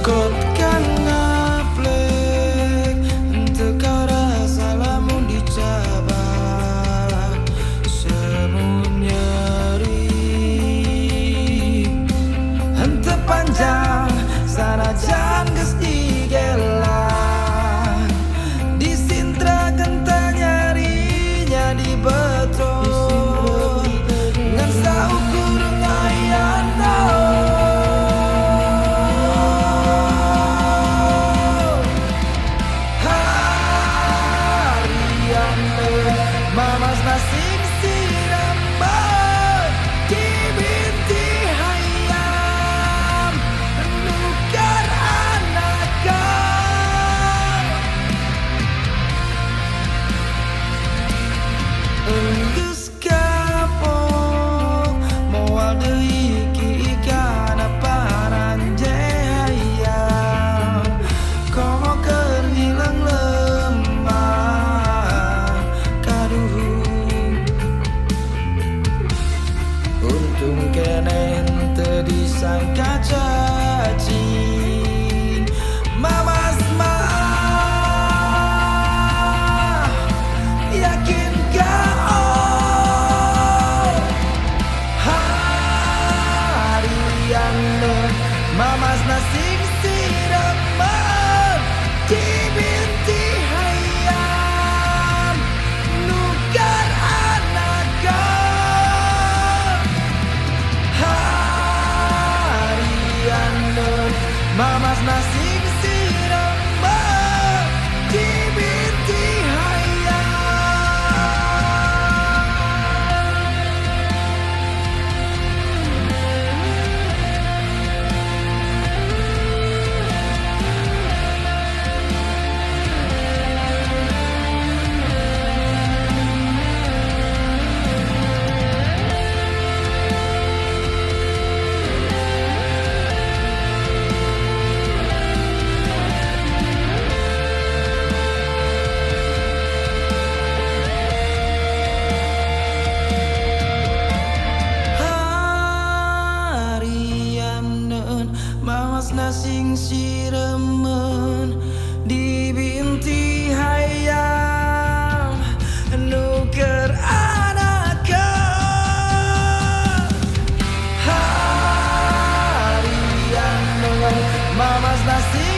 Got kang ngaplek henteu karasa lamun dicabak semu nyeri henteu panjang sanajan geus digelang disintra kenta nyarinya dibetot ngan saukur ngayan naon harian mamas sing siremen dibinti hayam nukar anakan. Enggeus kapok moal deui ki kana paranje hayam komo keur ngileung lemah kaduhung untung keneh teu disangka cacing mamas mah yakin kao harian mamas sing siremen dibinti hayam nukar anakan harian mamas sing siremen dibinti hayam. Harian mamas sing siremen dibinti hayam nuker anakan harian mamas sing